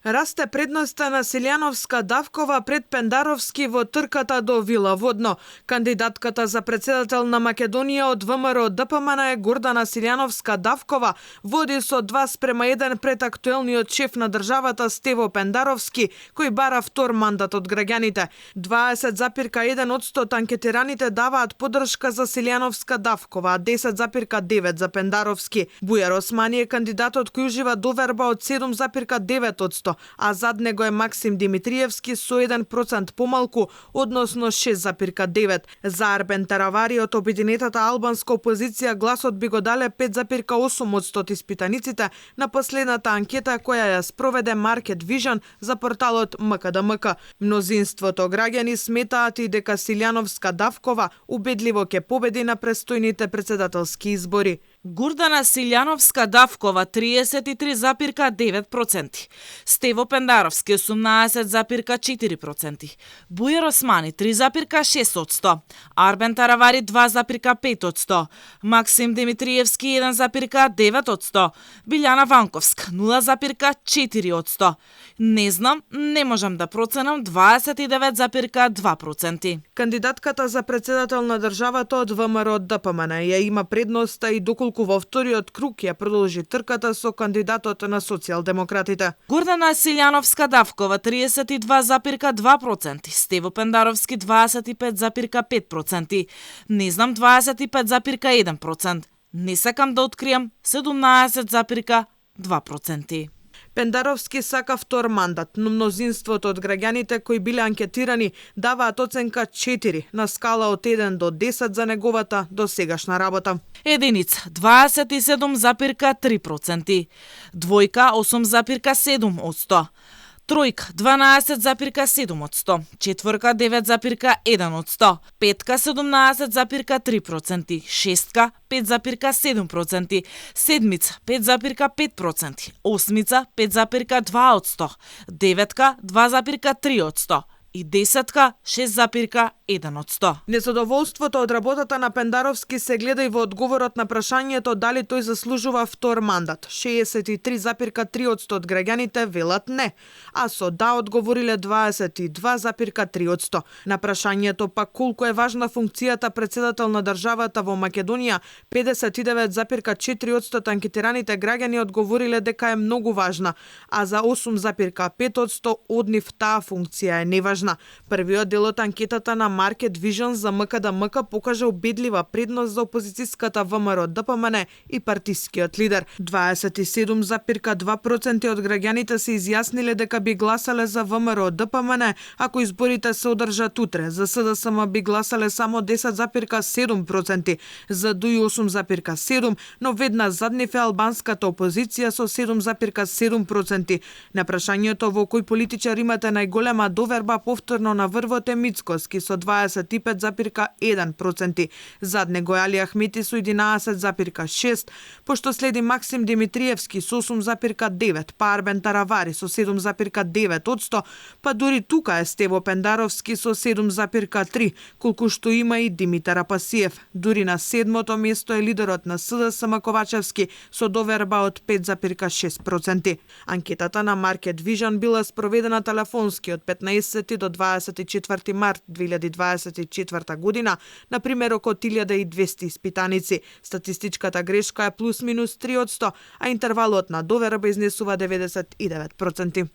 Расте предноста на Силјановска Давкова пред Пендаровски во трката до Вила Водно. Кандидатката за председател на Македонија од ВМРО ДПМН е Гордана Силјановска Давкова, води со 2:1 пред актуелниот шеф на државата Стево Пендаровски, кој бара втор мандат од граѓаните. 20,1% од анкетираните даваат поддршка за Силјановска Давкова, а 10,9% за Пендаровски. Бујар Османи е кандидатот кој ужива доверба од 7,9%, а зад него е Максим Димитриевски со 1% помалку, односно 6,9%. За Арбен Таравари од обединетата албанска опозиција гласот би го дале 5,8% од испитаниците на последната анкета која ја спроведе Market Vision за порталот МКДМК. Мнозинството граѓани сметаат и дека Силјановска Давкова убедливо ќе победи на престојните председателски избори. Гордана Силјановска Давкова 33,9%, Стево Пендаровски 18,4%, Бујар Османи 3,6%, Арбен Таравари 2,5%, Максим Димитриевски 1,9%, Билјана Ванковска 0,4%. Не знам, не можам да проценам 29,2%. Кандидатката за председател на државата од ВМРО ДПМН ја има предноста и доколку во вториот круг ја продолжи трката со кандидатот на социјалдемократите. Гордана Силјановска Давкова 32,2%, Стево Пендаровски 25,5%, не знам 25,1%, не сакам да откриам 17,2%. Пендаровски сака втор мандат, но мнозинството од граѓаните кои биле анкетирани даваат оценка 4 на скала од 1 до 10 за неговата досегашна работа. Единица 27,3%, двојка 8,7%, тројка 12,7%, четворка 9,1%, петка 17,3%, шестка 5,7%, седмица 5,5%, осмица 5,2%, деветка 2,3% и десетка 6,1%. Незадоволството од работата на Пендаровски се гледа и во одговорот на прашањето дали тој заслужува втор мандат. 63,3% од граѓаните велат не, а со да одговориле 22,3%. На прашањето пак колку е важна функцијата председател на државата во Македонија, 59,4% анкетираните граѓани одговориле дека е многу важна, а за 8,5% од нив таа функција е неважна. Првиот дел од анкетата на Market Vision за МКДМК покажа убедлива предност за опозицијската ВМРО ДПМН и партискиот лидер. 27,2% од граѓаните се изјасниле дека би гласале за ВМРО ДПМН ако изборите се одржат утре. За СДСМ би гласале само 10,7%, за ДУИ 8,7%, но веднаш зад нив е албанската опозиција со 7,7%. На прашањето во кој политичар имате најголема доверба, повторно на врвот е Мицкоски со 25,1%. Зад него е Али Ахмети со 11,6%, пошто следи Максим Димитриевски со 8,9%, па Арбен Таравари со 7,9%, па дури тука е Стево Пендаровски со 7,3%, колку што има и Димитар Апасиев. Дури на седмото место е лидерот на СДСМ Ковачевски со доверба од 5,6%. Анкетата на Market Vision била спроведена телефонски од 15 до 24 март 2024 година, на примерок од 1200 испитаници. Статистичката грешка е плюс минус 3%, а интервалот на доверба изнесува 99%.